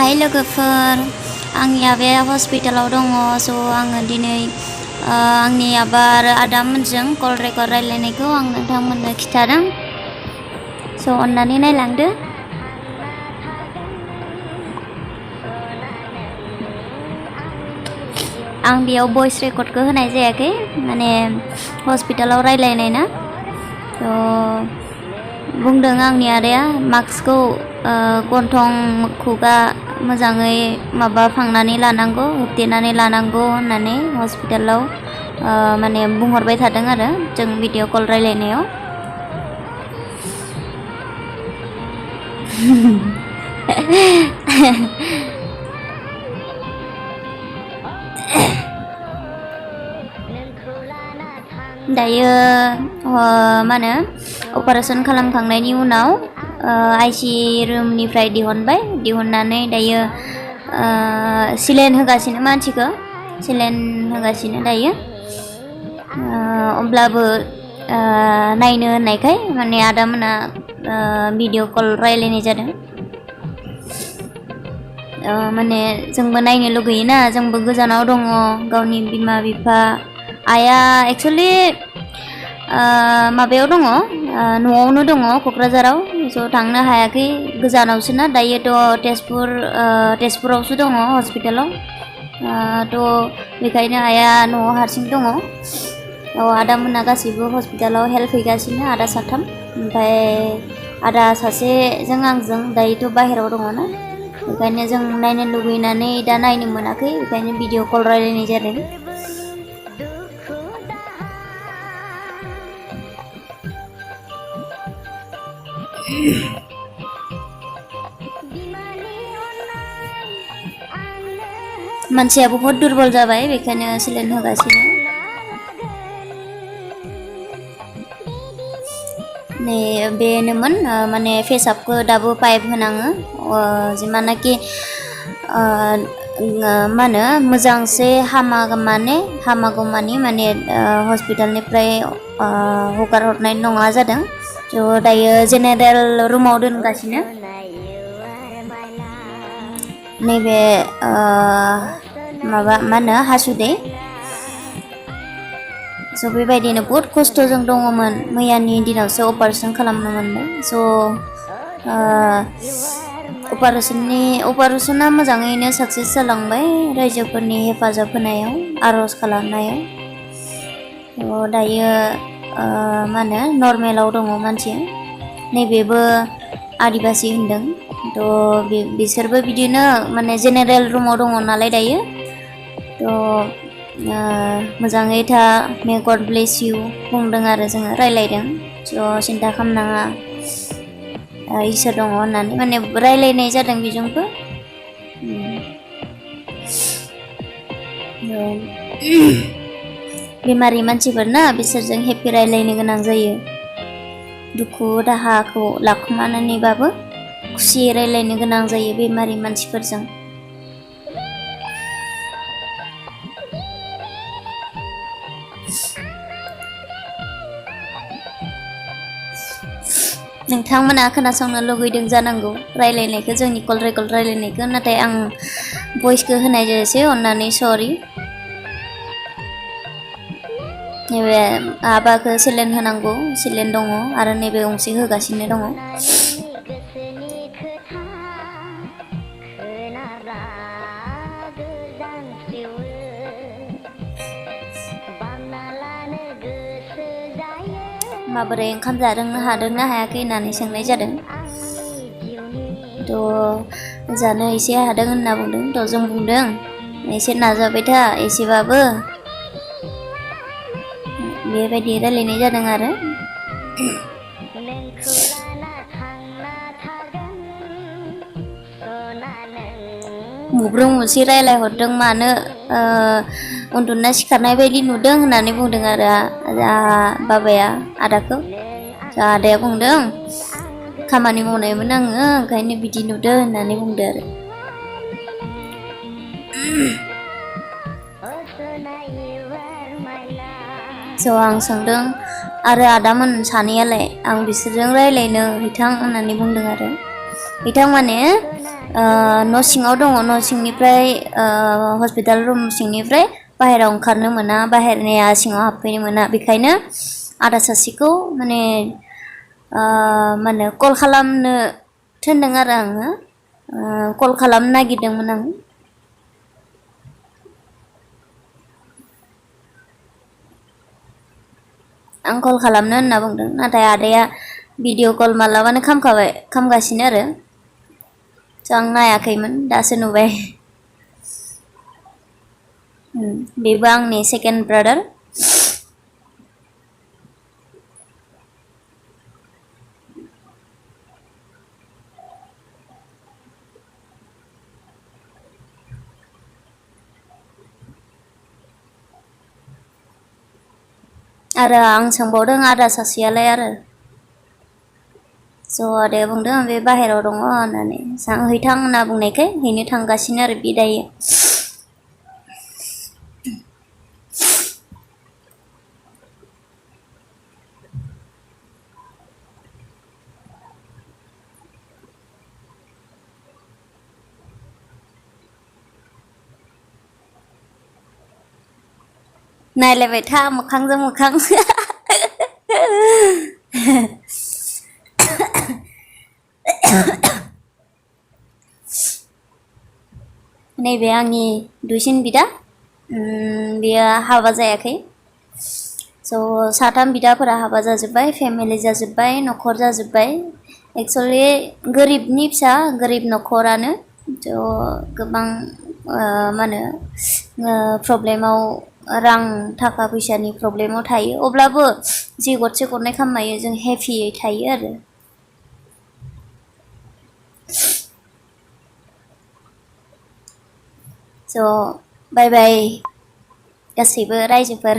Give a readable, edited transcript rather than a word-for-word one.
हाय लोगोफोर आंनि आबाया हस्पिटालाव दङ स' आङो दिनै आंनि आबा आरो आदामोनजों कल रेकर्ड रायलायनायखौ आं नोंथांमोननो खिथादों स' अन्नानै नायलांदो आं बेयाव भइस रेकर्डखौ होनाय जायाखै माने हस्पिटालाव रायलायनाय ना थ' बुंदों आंनि आदाया मास्कखौ गन्थं खुगा मोजाङै फांनानै लानांगौ होबथेनानै लानांगौ होननानै हस्पिटालाव माने बुंहरबाय थादों आरो जों भिडिअ कल रायलायनायाव दायो मा होनो अपारेशन खालामखांनायनि उनाव आइसि रुमनिफ्राय दिहुननानै दायो सिलेन होगासिनो मानसिखौ सिलेन होगासिनो दायो अब्लाबो नायनो होननायखाय माने आदामोना भिडिअ कल रायलायनाय जादों माने जोंबो नायनो लुगैयोना जोंबो गोजानाव दङ गावनि बिमा बिफा आइया एक्सुवेलि माबायाव दङ न'आवनो दङ क'क्राझाराव स' थांनो हायाखै गोजानावसोना दायोथ' तेजपुरावसो दङ हस्पिटालाव थ' बेखायनो आइया न'आव हारसिं दङ आदामोना गासैबो हस्पिटालाव हेल्प हैगासिनो आदा साथाम ओमफ्राय आदा सासेजों आंजों दायोथ' बाहेरायाव दङ ना बेखायनो जों नायनो लुगैनानै दा नायनो मोनाखै बेखायनो भिडिअ कल रायलायनाय जादों मानसिया बहुत दुरबल जाबाय बेखायनो सिलेन होगासिनो नै बेनोमोन माने फेसआपखौ दाबो पाइप होनाङो जिमानाखि मा होनो मोजांसे हामागौमानि माने हस्पिटालनिफ्राय हगार हरनाय नङा जादों थ' दायो जेनेरेल रुमाव दोनगासिनो नैबे माबा मा होनो हासुदै स' बेबायदिनो बहुत खस्थ'जों दङमोन मैयानि दिनावसो अपारेशन खालामनो मोनबाय स' अपारेशना मोजाङैनो साक्सेस जालांबाय रायजोफोरनि हेफाजाब होनायाव आर'ज खालामनायाव दायो मा होनो नर्मेलाव दङ मानसिया नैबेबो आदिबासि होनदों थ' बिसोरबो बिदिनो माने जेनेरेल रुमाव दङ नालाय दायो थ' मोजाङै था मे गड ब्लेस इउ बुंदों आरो जोङो रायलायदों स' सिन्था खालामनाङा इसोर दङ होननानै माने रायलायनाय जादों बेजोंबो बेमारि मानसिफोरना बिसोरजों हेपि रायलायनो गोनां जायो दुखु दाहाखौ लाखुमानानैबाबो खुसियै रायलायनो गोनां जायो बेमारि मानसिफोरजों नोंथांमोना खोनासंनो लुगैदों जानांगौ रायलायनायखौ जोंनि कल रेकर्ड रायलायनायखौ नाथाय आं भइसखौ होनाय जायासै अन्नानै सरि नैबे आबाखौ सिलेन होनांगौ सिलेन दङ आरो नैबे गंसे होगासिनो दङ माबोरै ओंखाम हादोंना हायाखै होननानै सोंनाय जादों थ' जानो एसे हादों होनना बुंदों थ' जों बुंदों एसे नाजाबाय था एसेबाबो बेबायदि रायलायनाय जादों आरो मुब्रुं मुसि रायलायहरदों मानो उन्दुना सिखारनाय बायदि नुदों होननानै बुंदों आरो बाबाया आदाखौ आदाया बुंदों खामानि मावनायमोन आङो ओंखायनो बिदि नुदों होननानै बुंदों आरो स' आं सोंदों आरो आदामोन सानैयालाय आं बिसोरजों रायलायनो बिथां होननानै बुंदों आरो बिथां माने न' सिङाव दङ न' सिंनिफ्राय हस्पिटाल रुम सिंनिफ्राय बाहेरायाव ओंखारनो मोना बाहेरनिया सिङाव हाबफैनो मोना बेखायनो आदा सासेखौ माने मा होनो कल खालामनो थिनदों आरो आङो कल खालामनो नागिरदोंमोन आं कल खालामनो होनना बुंदों नाथाय आदाया भिडिअ कल मालाबानो खालामगासिनो आरो स' आं नायाखैमोन दासो नुबाय बेबो आंनि सेकेन्ड ब्रादार आरो आं सोंबावदों आदा सासेयालाय आरो स' आदाया बुंदों बे बाहेरायाव दङ होननानै हैथां होनना बुंनायखाय हैनो थांगासिनो आरो बे दायो नायलायबाय था मोखांजों मोखां नैबे आंनि दुइसिन बिदा बियो हाबा जायाखै स' साथाम बिदाफोरा हाबा जाजोब्बाय फेमिलि जाजोब्बाय न'खर जाजोब्बाय एक्सुवेलि गोरिबनि फिसा गोरिब न'खरानो थ' गोबां मा होनो प्रब्लेमाव रां थाखा फैसानि प्रब्लेमाव थायो अब्लाबो जि गरसे गरनै खामायो जों हेपियै थायो आरो स' बाय बाय गासैबो रायजोफोर